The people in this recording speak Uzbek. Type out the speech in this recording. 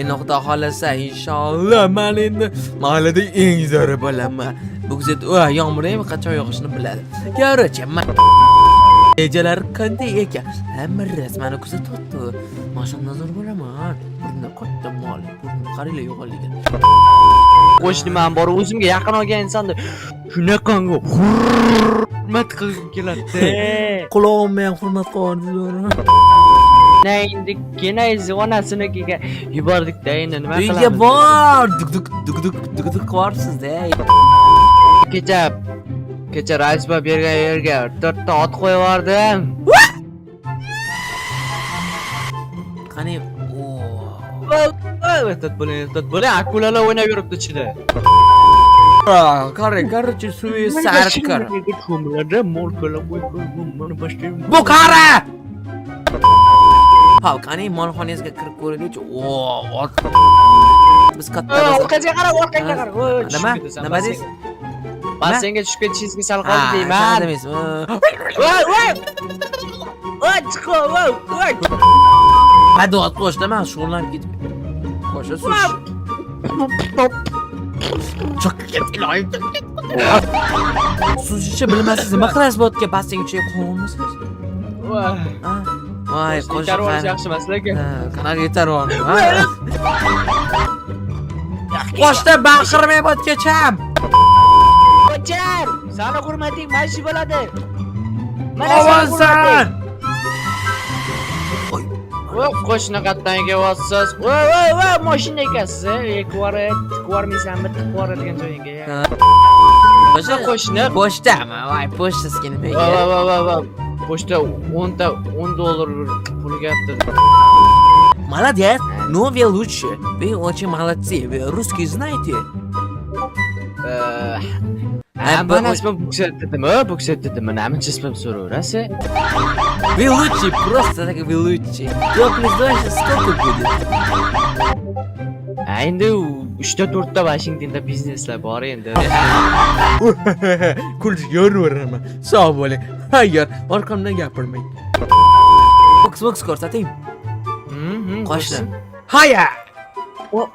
Endi xudo xohlasa, inshaalloh, man endi mahallada eng zo'ri bo'laman. Bu kuzat, yomg'ir ham qachon yog'ishini biladi. Короче, man rejalar qanday ekan? Hamma ras mani kuzatyapti. Man shundan zo'r bo'laman. Burni katta mol, burni qaranglar yo'g'onligini. Qo'shnim ham bor, o'zimga yaqin olgan insonni shunaqangi hurmat qilgim keladi. Qulog'imni ham hurmat qilyapti. Na, endi kenayzi onasinikiga yubordik-da, endi nima Uyga qilamiz? bor, duk duk duk duk duk duk qilyapsiz-da. Kecha Raisba bergan yerga to'rtta ot qo'yib yubordim. Qani, o. Ehtiyot bo'ling, ehtiyot bo'ling, akulalar o'ynab yuribdi ichida. Qarang, короче, suvi sariq. Cho'miladi, molkalar qo'yib, mana boshlayman. Bu qara! Ha, qani, molxonangizga kirib ko'raylikchi. O, ot. Biz katta Orqaga qara, orqaga qara. Voy, Nima? tushib ketasan, Nima deysiz? Basseynga tushib ketishingizga sal qoldi deyman. Demaysiz. Voy, voy! Voy, chiq, voy, voy! Hadi ot qo'shda man shug'ullanib ketib. Qo'sha suv. Chiq ket, iloyim. Suzishni bilmasangiz nima qilasiz bu otga? Basseyn ichiga qo'yolmasiz? Voy. Ha? Voy, qo'sha. Itarvorish yaxshi emas, lekin. Qanaqa itarvor? Qo'shda baqirmay botgacham. Qo'char, sani hurmating mana shu bo'ladi. Mana sani hurmating. Ovozsan. Voy, qo'shni qayerdan kelyapsiz? Voy, voy, voy, mashina ekansiz, Ekvor, tikvormaysanmi, tiqib yuboradigan joyingga. Qo'shni Qo'shni. Pochtami? Voy, pochtasiga Voy, nimaga? Voy, voy, voy, voy. Pochta 10 ta 10 dollar pulga aytdi. Молодец, но вы лучше. Вы очень молодцы. Вы русский знаете? Ha, mana ismim Bukset dedimi? Bukset dedimi? Namuncha ismim so'raverasiz? Вы лучший, просто так вы лучший. 2 плюс 2 сейчас сколько будет? Ha, endi 3 ta 4 ta Washingtonda bizneslar bor endi. Kulishga yoraveraman. Sog' bo'ling. Agar orqamdan gapirmang. Boks, boks ko'rsating. Qo'shni. Haya! O-